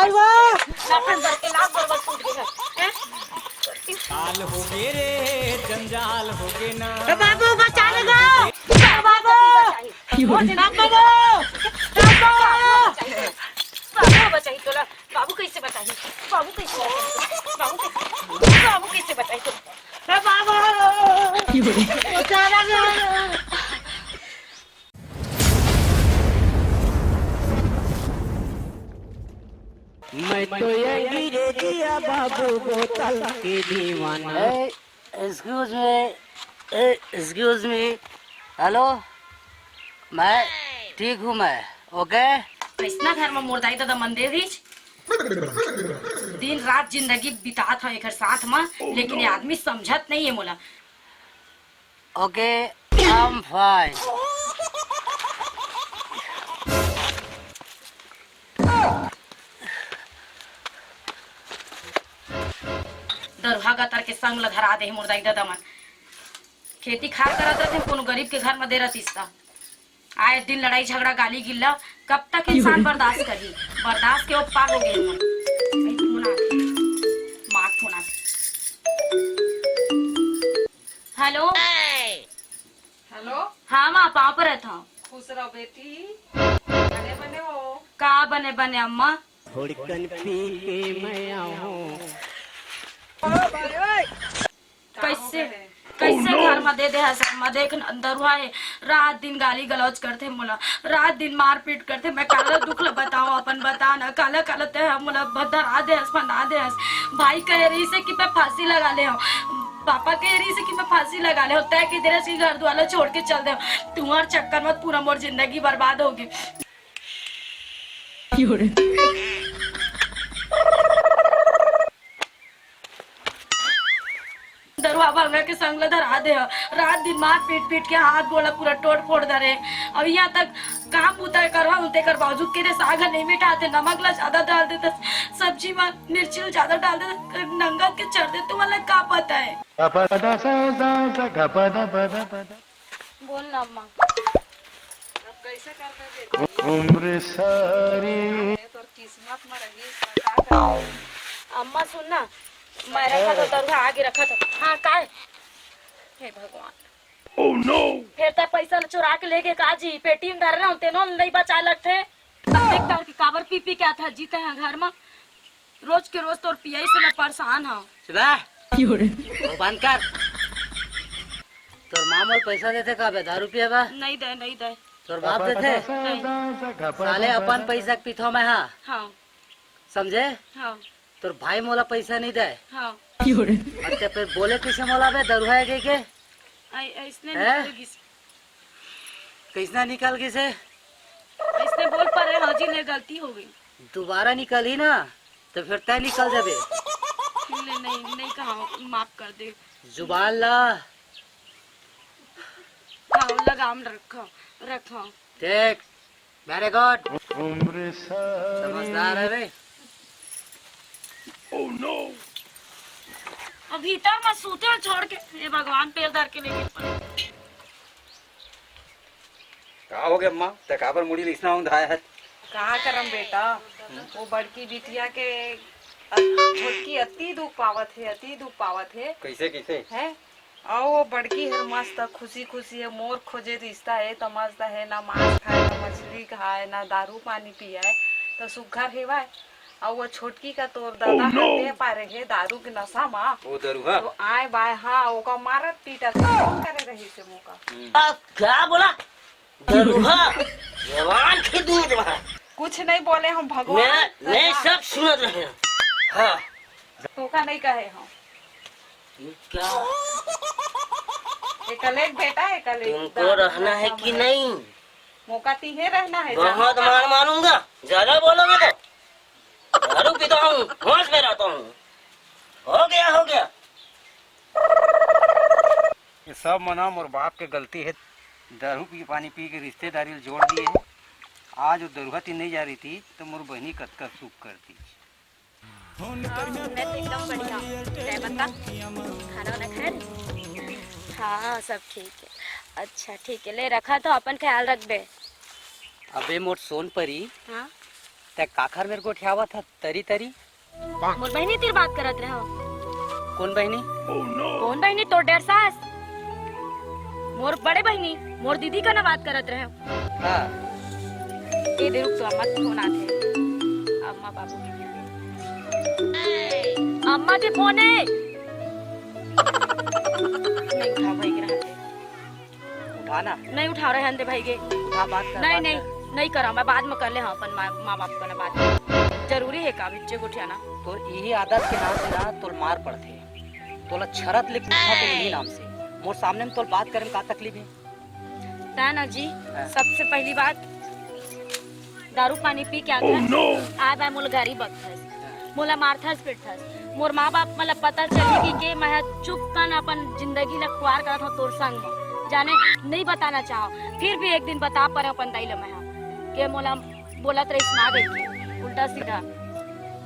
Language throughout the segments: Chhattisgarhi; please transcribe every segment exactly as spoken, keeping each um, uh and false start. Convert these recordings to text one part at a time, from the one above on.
लाखन भर के लाख बरबर टूट गे हे। हैं? काल हो गे रे, जंजाल हो गे ना। ए बाबू, बचा ले गा। ए बाबू। ए बाबू। बाबू बचाई तोला। बाबू कैसे बचाई? बाबू कैसे बचाई? बाबू कैसे, बाबू कैसे बचाई तोला? ए बाबू। बचा ले गा। मैं तो अंग्रेजिया बाबू बोतल के दीवाना। ए, excuse me, ए, excuse me, hello, मैं ठीक हूँ, मैं OK। अइसना घर म मोर दाई ददा मन दे रहिस। दिन रात जिंदगी बितात हव एकर साथ म, लेकिन ये आदमी समझत नहीं है मोला। OK, I'm fine। दरुहा गतर के संग ल धरा दे हे मोर दाई ददा मन। खेती खार करत रथे, कोनो गरीब के घर म दे रतिस त। आए दिन लड़ाई झगड़ा गाली गिल्ला, कब तक इंसान बर्दाश्त करही? बर्दाश्त के ओ पार हो गे हमन। अई फोन आथे, माँ के फोन आथे। हेलो। हेलो। हाँ माँ, पाँव परत हँव। खुश रहो बेटी। बने बने हो। का बने बने अम्मा? धड़कन पी के मैं आऊं। कैसे, कैसे घर म दे दे हस अम्मा? देख न, दरुहा हे, रात दिन गाली गलौज करथे मोला, रात दिन मारपीट करथे। मैं काला दुख ल बताऊं अपन, बता न, काला काला ते ह मोला धरा दे हस, फंदा दे हस। भाई कहे रहिस हे कि मैं फांसी लगा ले हूँ, पापा कहे रहिस हे कि मैं फांसी लगा ले हूँ, तय कहि दे रहिस कि घर दुआर ल छोड़ के चल दे हूँ। तुम्हार चक्कर म पूरा मोर जिंदगी बर्बाद होगे। दरुहा भंगा के संग ल धरा दे ह। रात दिन मार पीट पीट के हाथ गोड़ ल पूरा टोट फोड़ डरे। अउ इहाँ तक काम बुता करहूँ, तेकर बावजूद के रे साग ह नइ मिठाथे, नमक ल जादा डाल देथे, सब्जी म मिर्ची ल जादा डाल देथे, नंगत के चर देथे, तुमन ल का पता हे? बोल ना अम्मा। अब कैसे करबे बेटी? उम्र सारी। अरे, तोर किस्मत में रहिस, का करबे? अम्मा सुन ना, मैं रखत हँव, दरुहा आगे रखत हँव। हाँ, काय? हे भगवान। Oh no! फेर तैं पैसा ल चुरा के लेगे का जी? पेटी म धरे रहूँ, तेनो ल नइ बचाए लगथे। अब देख तैं काबर पी पी के आथस जी तैं ह घर म। रोज के रोज तोर पियई से मैं परेशान हँव। सुबह। वो बंद कर। तोर माँ मोला पैसा देथे का बे, दारू पिए बर? नइ दे, नइ दे। तोर बाप देथे? नइ। साले अपन पैसा के पीथँव मैं हा। हाँ। समझे? हाँ। तोर भाई मोला पैसा नइ दे। हाँ। अउ तैं फेर बोले कइसे मोला बे, दरुहा हे कहिके? अइ-, अइसने हैं? निकल गिस। कइसना निकल गिस हे? अइसने बोल परे हँव जी, ले गलती हो गे। दुबारा निकलही ना, त फेर तैं निकल जाबे। ले, नइ, नइ कहँव, माफ कर दे। जुबान ला। हाँ, लगाम रखँव, रखँव। ठीक। Very good। समझदार हे बे। अब भीतर म सूते ल छोड़ के, हे भगवान, पैर धर के लेगे पड़े। का होगे अम्मा? तैं काबर मुड़ी ल अइसना उंधाय हस? का करँव बेटा, वो बड़की बिटिया के अत-, छोटकी अति दुख पावत हे, अति दुख पावत हे। कइसे, कइसे? हैं? अउ वो बड़की हर मस्त खुशी खुशी हे, मोर खोजे रिश्ता हे त मस्त हे, ना मांस खाय, ना मछली खाय, ना दारू पानी पियाय, त सुग्घर हेवय। अउ वो छोटकी का तोर ददा हर दे पारे हे दारू के नशा मा। वो दरुहा? तो आय बाय, हाँ, ओका मारत पीटत हे, फोन करे रहिस हे मोका। हम्म। अब क्या बोला? दरुहा, जवान के दूध में। कुछ नहीं बोले हम, भगवान। मैं, मैं सब सुनत रहे हँव। हाँ। तोका नहीं कहे हम। ये क्या? एकलेक बेटा, एकलेक। तुमको रहना है कि नहीं? मोका तिहे रहना है, बहुत मार मारूंगा, ज्यादा बोलोगे तो। दारू पीता हूँ, होश में रहता हूँ। हो गया, हो गया। ये सब मना मोर बाप के गलती हे। दारू पी, पानी पी के रिश्तेदारी ल जोड़ दिए हे। आज वो दरुहा ती नहीं जा रही थी तो मोर बहिनी कतका सुख करती। हाँ, मैं तो एकदम बढ़िया। तैं बता, खाना वाना खाए? हाँ, सब ठीक है। अच्छा, ठीक है, ले रखा तो अपन ख्याल रखबे। अबे मोर सोन परी, हाँ? तै काखर मेर गोठियावत ह तरी तरी? मोर बहिनी तीर बात करत रहे हँव। कोन बहिनी? कोन बहिनी? तोर डेर सास। मोर बड़े बहिनी, मोर दीदी कना बात करत रहे हँव। हाँ। ए दे रुक तो, अम्मा के फोन आथे। अम्मा बाबू। अम्मा के फोन हे। नहीं उठावत हे। उठा ना। नहीं उठावत हे, रहन दे भाई गे। उठा, बात कर, नहीं, बात नहीं, कर। नहीं करँव, मैं बाद में कर ले हँव अपन माँ, माँ बाप कना बात। जरूरी हे का बिच्चे गोठियाना? तोर इही आदत के नाम से ना तोला मार पड़थे। तोला छरत ले पूछत हे इही नाम से। मोर सामने में तोला बात करे में का तकलीफ हे? तैं ना जी, हाँ। सबसे पहली बात, दारू पानी पी के आथस, आय बाय मोला गारी बकथस, मोला मारथस पीटथस। मोर माँ बाप मन ला पता चलही कि के मैं ह चुप कन अपन जिंदगी ला खुवार करत हँव तोर संग म। जाने नहीं बताना चाहँव, फिर भी एक दिन बता परेंव अपन दाई ला मैं ह, के मोला बोलत रहिस ना गई के, उल्टा सीधा।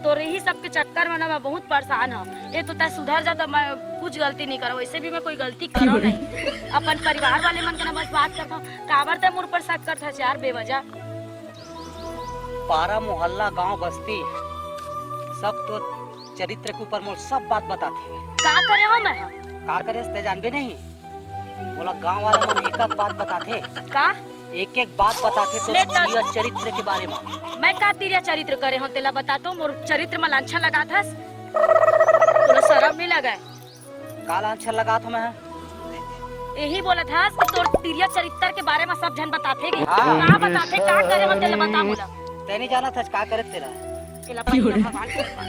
तोर इही सबके चक्कर में ना मैं बहुत परेशान हँव। ए तो तैं सुधर जा त मैं कुछ गलती नहीं करँव, वैसे भी मैं कोई गलती करँव नहीं। अपन परिवार वाले मन के ना बस बात करत हँव, काबर तैं मोर ऊपर शक करथस यार बेवजह? पारा मोहल्ला गांव बस्ती सब तो चरित्र के ऊपर मोला सब बात बताथे। का करे हँव मैं? का करे तैं जानबे नहीं? मोला गांव वाला मन एक एक बात बताथे। का? एक एक बात बताथे तो ले त- तिरिया चरित्र के बारे में। मैं का तिरिया चरित्र करे हँव तेला बता तो, मोर चरित्र में लांछन लगाथस? तोला शरम नहीं लगे? का लांछन लगाथँव मैं? यही बोलत हस कि तोर तिरिया चरित्र के बारे में सब झन बताथे कि हाँ। का बताथे, का करे हँव तेला बता मोला। तैं नहीं जानत हस का करे तेला? तेला पहिला भगवान के बता।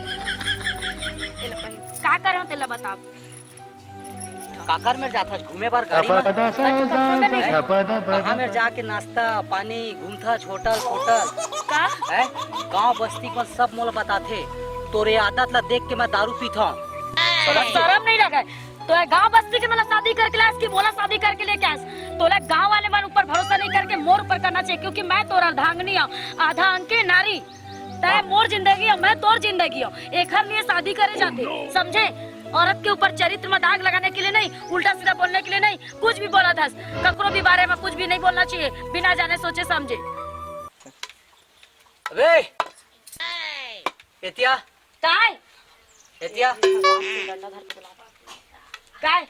तेला पहिला का करे हँव तेला बता। काकर मेर जाथस घूमे बर गाड़ी में? अच्छा, कहाँ मेर जाके नाश्ता पानी घूमथस होटल फोटल? का? हैं? गांव बस्ती के मन सब मोला बताथे, तोर ए आदत ला देख के मैं दारू पीथँव। शरम नहीं लगे? तैं गांव बस्ती के मन ला शादी करके लायस कि मोला शादी करके लेके आयस? तोला गांव वाले मन ऊपर भरोसा नहीं करके मोर ऊपर करना चाहिए, क्योंकि मैं तोर अर्धांगिनी हँव, आधा अंग के नारी। तैं मोर जिंदगी हस, मैं तोर जिंदगी हँव। एखर लिए शादी करे जाथे, समझे? औरत के ऊपर चरित्र में दाग लगाने के लिए नहीं, उल्टा सीधा बोलने के लिए नहीं, कुछ भी बोलत हस। ककरो भी बारे में कुछ भी नहीं बोलना चाहिए बिना जाने सोचे समझे। अबे एतिया। काय? एतिया। काय?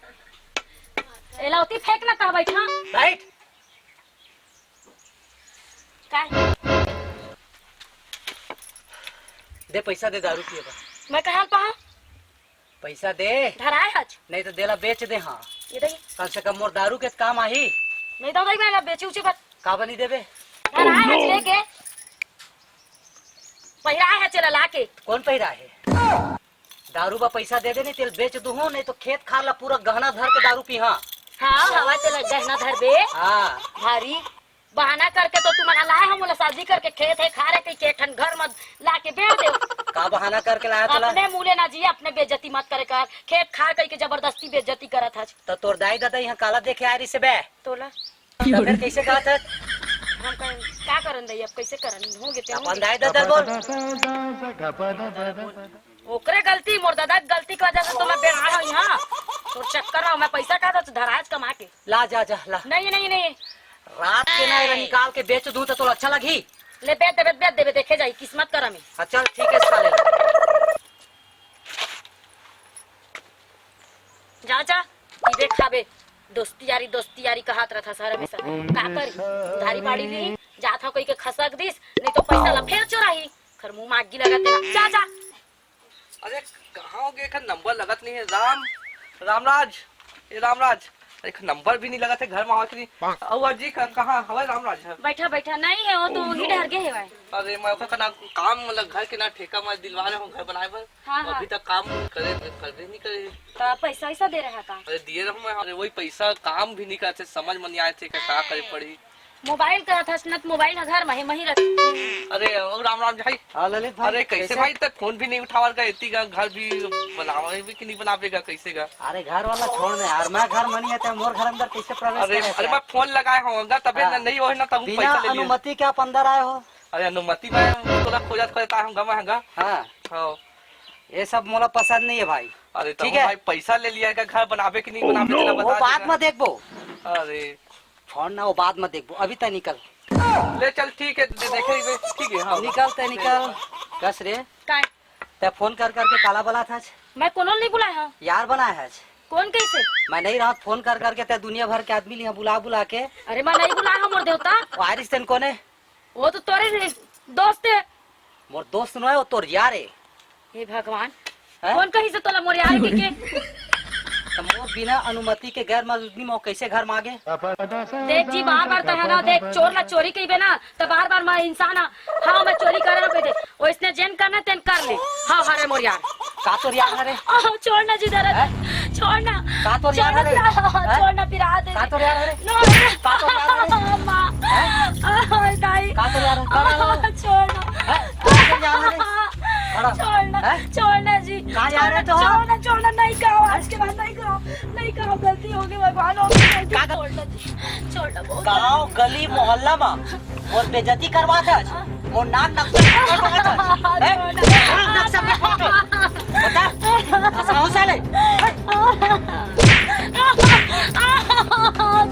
एला ओती फेंक ना, कहाँ बैठा? बैठ। काय? दे पैसा दे, दारू पिए बर। मैं कहाँ पाऊँ? पैसा दे। धराए हच। नहीं तो देला बेच दे। हाँ। ये दे। कम से कम मोर दारू के काम आही। नहीं तो भाई, मैं ला बेची उची बात। का बनी देबे? धराए हच लेके। पहिराए हच ला लाके। कौन पहिराए हे? दारू बा पैसा दे दे, नहीं तेल बेच दूहूँ, नहीं तो खेत खार ला पूरा गहना धर के दारू पीहा। हाँ, हवा तेला गहना धर बे। हाँ। भारी बहाना करके तो तुमन लाए हो मोला शादी करके, खेत हे खार हे कहिके एक ठन घर म लाके बेच दे। का बहाना करके लाया तोला? अपने मुँह ले ना जी, अपने बेइज्जती मत करे कर। खेत खार कहिके जबरदस्ती बेइज्जती करत हच। त तोर दाई ददा इहाँ काला देखे आए रहिसे बे? तोला। त फिर कैसे कहत हच? हम कहें, का करन दाई, अब कैसे करन? हो गे ते, हो अपन गे। दाई ददा बोल। ओकरे गलती, मोर ददा के गलती के वजह से तो मैं बेहाल हूँ यहाँ। तोर चक्कर में मैं पैसा का तो धराज कमा के। ला, जा, जा, ला। नहीं, नहीं, नहीं। रात के ना एला निकाल के बेच दूँ त तोला अच्छा लगही? ले, बेच देबे, बेच देबे, देखे जाही, किस्मत करा में। हाँ, चल, ठीक हे, साले। जा, जा, पीबे, खाबे। दोस्ती यारी, दोस्ती यारी कहत रहत हस हमेशा। का करी? उधारी बाड़ी ली, जात हँव कहिके खसक दिस, नहीं तो पैसा ला फेर चोराही। खर मुँह मागी लगत हे ना। जा, जा। अरे, कहाँ हो गे? एखर नंबर लगत नहीं हे। राम, रामराज, ए रामराज, एखर नंबर भी नहीं लगत हे, घर में हवय कि नहीं? अउ अजी, क-, कहाँ हवय रामराज? बैठा, बैठा, नहीं हे, वो तो वही डहर गे हवय। अरे, मैं ओकर कना काम, मतलब, घर के ना ठेका में दिलवा रहे हूँ, घर बनाए बर। हाँ, हाँ। अभी तक काम करे, करबे नहीं करे। त पैसा वैसा दे रहा का? अरे, दिए रहूँ मैं। अरे, वही पैसा काम भी नहीं करत हे, समझ में नहीं आए थे, का करे पड़ी। मोबाइल करत हस न, त मोबाइल ह घर म हे, मही रख। अरे, ओ राम राम भाई। हाँ, ललित भाई, अरे, कैसे कैसे? भाई, तक फोन भी नहीं उठावत गा, इतनी गा, घर भी बनावे भी कि नहीं बनावे गा, कैसे गा? अरे, घर वाला छोड़ दे यार, मैं घर म नहीं हे, त मोर घर अंदर कैसे प्रवेश अरे, करे अरे, यार? मैं फोन लगाए हूँ गा, तबे हाँ। ना, नहीं होय ना, तब बिना पैसा ले लियो। अनुमति के आप अंदर आए हो? अरे, अनुमति मैं तोला खोजत खोजत आए हूँ गा, मैं गा। हाँ। हाँ। ये सब मोला पसंद नहीं है भाई। अरे, तब ठीक है? भाई, पैसा ले लिया का, घर बनावे कि नहीं बनावे, तेला वो बता बाद देगा। में देखबो। अरे। छोड़ ना, वो बाद में देखबो, अभी तय निकल। ले चल, ठीक है, दे-, देखे ही बे, ठीक है, हाँ। निकल ते निकल। कस रे? काय? ते फोन कर करके काला बलात हस? मैं कोनो नहीं बुलाए हंव। यार बनाए हस? कोन कइसे? मैं नहीं रहत, फोन कर करके ते दुनिया भर के आदमी लिहा बुला बुला के। अरे मैं नहीं बुलाए हंव मोर देवता। वायरिस तेन कोने? वो तो तोरे रे-, दोस्त है। मोर दोस्त नोहे, वो तोर यार है। हे भगवान, हैं? कोन कहिस तोला मोर यार कहिके? त मोर बिना अनुमति के गैर मौजूदगी में वो कैसे घर में आगे? देख जी, बार बार तैं ह ना, देख, चोर ला चोरी कहिबे ना, त बार बार मैं इंसान ह, हाँ, मैं चोरी करे ना कहिथे। वइसने जेन करना तेन कर ले। हाँ, हरे मोर यार। का तोर यार हरे? आह, छोड़ ना जी दरद। हैं? छोड़ ना। का तोर यार छोड़ ना हरे? पिरा-, हैं? छोड़ ना पिरा दे। का तोर यार हरे? नो। का तोर यार हरे? अम्मा। हैं? आह, दाई। का तोर यार हरे? का तोर यार हरे? छोड़ ना। हैं? का तोर यार हरे? छोड़ ना, हैं? छोड़ ना जी। का यार है तो? छोड़ ना, छोड़ ना, नहीं कहो, आज के बाद नहीं कहो, नहीं कहो, गलती हो गई भगवान, हो गई गलती, का ग- छोड़ ना जी, छोड़ ना, बहुत गांव, गली, मोहल्ला में मोर बेइज्जती करवात हस, मोर नाक नक्शा पे फोटो हस, हैं? छोड़ ना। नाक नक्शा पे फोटो। बता, हंसाओ साले।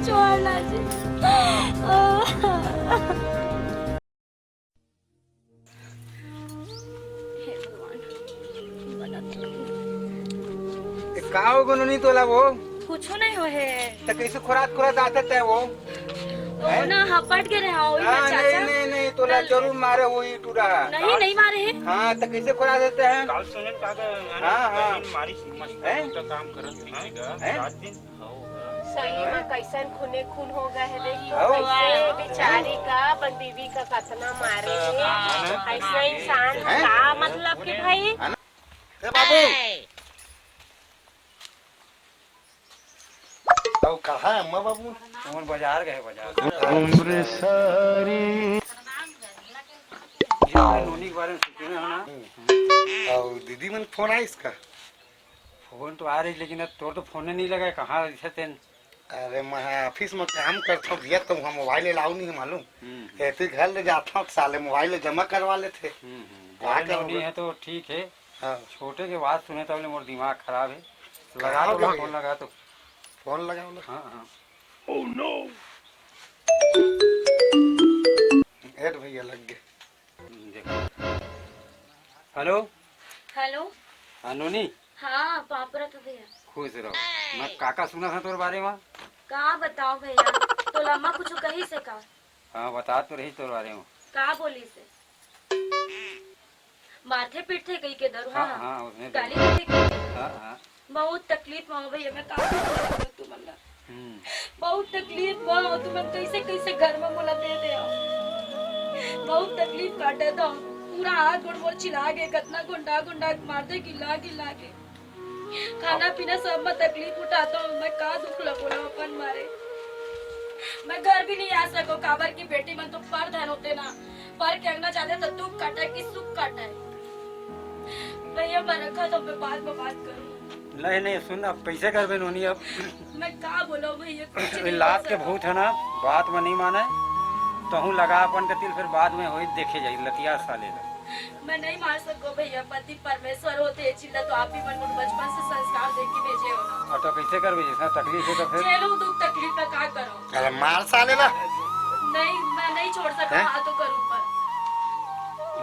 छोड़ ना जी। हे भगवान, मदद करो। ए, का हो गो नोनी तोला वो? कुछो नहीं हो हे। त कैसे खोरात खोरात आते तय वो? वो हैं? ना हपट के रहे हो, हाँ, चाचा। नहीं, नहीं, नहीं, तोला जरूर मारे हो ई टूरा। नहीं, नहीं मारे हे। हाँ, त कैसे खोरात देते हैं? काल सुने का, हाँ, हाँ। मारी मस्त हैं? काम करत हैं? हैं? रात दिन सही में कैसन खूने खून हो गए हे, देख तो। हाँ। कैसे बेचारी का अपन बीवी का कतना मारे हे। ऐसा इंसान हैं? का मतलब कि भाई। है ना? ए बाबू, तो कहाँ है अम्मा बाबू? हमन बाजार गए, बाजार। उम्र सारी। ये नोनी के बारे में सुने हो ना? और दीदी मन फोन आइस का? फोन तो आ रही, लेकिन अब तोर तो फोन नहीं लगा, कहाँ रहिथे तेन? अरे, मैं ऑफिस में काम करता हूँ भैया, तो हम मोबाइल अलाउ नहीं है मालूम। हम्म, हम्म। एती घर ले जाता हूँ, साले मोबाइल ले जमा करवा लेथे। हम्म, हम्म। का बोले करबे? नोनी है तो ठीक है। हाँ। छोटे के बात सुने तो बोले मोर दिमाग खराब है। लगा तो फोन, लगा तो। फोन लगाओ ना। हाँ, हाँ। एड भैया लग गए। देखो। हेलो। हेलो। हाँ, नोनी। हाँ, पाँव परत हँव भैया। खुश रहो। मैं का का सुना था तोर बारे में? का बताओ भैया, तोला अम्मा कुछ कहिस हे का? हाँ, बता तो रही तोर बारे में। का बोलिस हे? मारथे पीटथे कहिके दरुहा हाँ, ह। हाँ, उसने गाली देथे कहिके। हाँ, हाँ। बहुत तकलीफ में हँव भैया, मैं का बतावँव तुमन ला। हम्म। बहुत तकलीफ में हँव, तुमन कैसे कैसे घर में मोला दे दे हव। बहुत तकलीफ काटत हँव, पूरा हाथ गोड़ मोर छिला गे, कतना गोंडा गोंडा मारथे, गिला गिला के। खाना पीना सब में तकलीफ उठात हँव, मैं का दुख ल बोलँव अपन मारे। मैं घर भी नहीं आ सकों, काबर की बेटी मन तो पर धन होथे ना, पर के अंगना जाथे त दुख काटे कि सुख काटे। भैया, मैं रखत हँव, मैं बाद में बात करूँ। नहीं, नहीं, सुन, अब कैसे करबे नोनी अब? मैं का बोलँव भैया, कुछ नहीं लात के बोल सकत। भूत है ना, बात में नहीं माने, तहूँ लगा अपन के तिल, फिर बाद में होई, देखे जाई, लतिया साले ला। मैं नहीं मार सकों भैया, पति परमेश्वर होथे, ए चीज ला तो आप भी मन मोर बचपन से संस्कार दे के भेजे हो ना। और तो कैसे करबे, जैसा तकलीफ है तो फिर? झेलूँ दुख तकलीफ का, का करों? अरे मार साले ला। नहीं, मैं नहीं छोड़ सकँव हैं? हाथ ओकर ऊपर।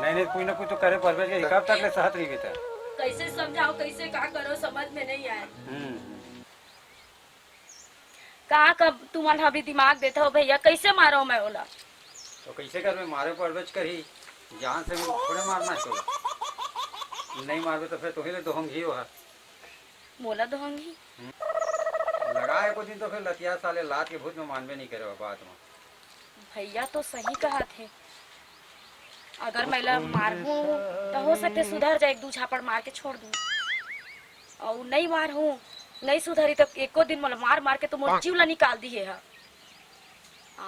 नहीं, नहीं, कोई ना कोई तो करे परबे, कब तक ले सहत रहिबे त? कैसे समझाओ, कैसे का करो, समझ में नहीं आए। हम्म। कहाँ का तुमन ह भी दिमाग देत हो भैया, कैसे मारो मैं ओला? तो कैसे करबे, मारे परबेच करही, जान से थोड़े मारना है तोला। नहीं मारबे तो फिर तोही ले दोहंगी हो हा। मोला दोहंगी? हम्म। लगा एको दिन तो फिर लतिया साले लात के भूत में मानबे नहीं करे बात में। भैया तो सही कहत हे, अगर मैं ला मारहूँ त हो सकथे सुधर जाए, एक दू झापड़ मार के छोड़ दूँ। अउ नहीं मारहूँ, नहीं सुधरी त एको दिन मोला मार मार के तो मोर जीव ला निकाल दिहे ह।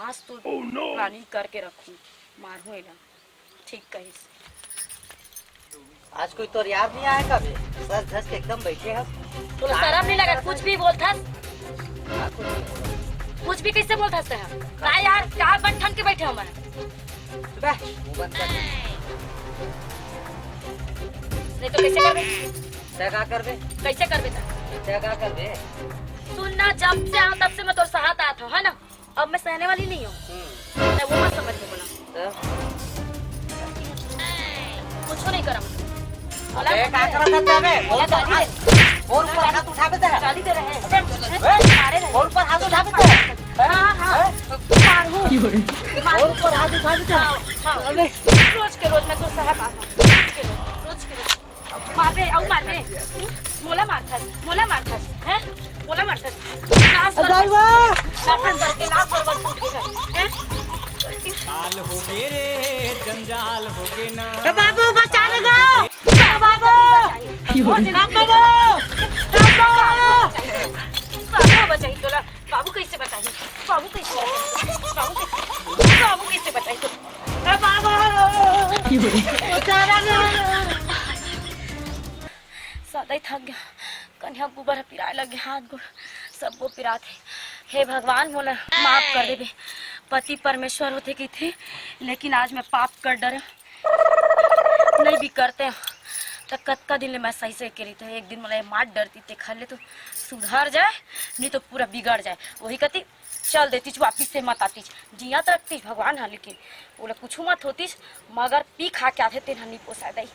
आज तो planning करके रखूँ, मारहूँ एला। ठीक कहिस। आज कोई तोर यार नहीं आए का बे? सर धस के एकदम बैठे हस। तोला शरम नहीं लगत, कुछ भी बोलथस? हाँ, कुछ नहीं बोला। कुछ भी कैसे बोलथस तैं? का यार, का बन ठन के बैठे हो मैं? बे, मुंह बंद कर दे। नहीं तो कैसे करबे? तैं का करबे? कैसे करबे तैं? तैं का करबे? सुन ना, जब से आऊँ तब से मैं तोर साथ आत हूँ, है ना? अब मैं सहने वाली नहीं हूँ। हम्म। मैं वो मत समझ के बोला। तो? कुछ नहीं करा। अबे, का करत हस बे? बोल तो, गाली दे। बोल पर हाथ उठाबे तेरा। गाली दे रहे हैं। अबे, हैं? मारे रहे। बोल पर हाथ उठाबे तेरा। हाँ, हाँ। हैं? मारू। बोल पर हाथ उठाबे तेरा। हाँ, हाँ। अबे। रोज के रोज मैं तो सहत आता हूँ। रोज के रोज, रोज के रोज। मारबे, अउ मारबे। मोला मारथस, मोला मारथस, हैं? मोला मारथस। लाज कर। अरे वाह! लाज करके, लाज करवा के, हैं? साल हो गे रे, जंजाल हो गे ना। ए बाबू, बचा ले गो। ए बाबू। ए बाबू। ए बाबू। बाबू बचाई तोला। बाबू कैसे बताई? बाबू कैसे बताई? बाबू कैसे, बाबू कैसे बताई तो? ए बाबू। बचा ले गो। सदा ही थक गया। कन्या गोबर ह पिराए लगे, हाथ गोड़ सबो पिरात हे। हे भगवान, मोला माफ कर देबे। पति परमेश्वर होथे कहिथे, लेकिन आज मैं पाप कर डरे। नहीं भी करते त कतका दिन ले मैं सही सही के रहिथे। एक दिन मोला ये मार डरती, ते खले तो सुधर जाए, नहीं तो पूरा बिगड़ जाए। वही कति चल देतीस, वापिस से मत आतीस। जियत रखतीस भगवान ह, लेकिन ओला कुछु मत होतीस, मगर पी खा के आथे, तेन ह नहीं पोसाय दाई।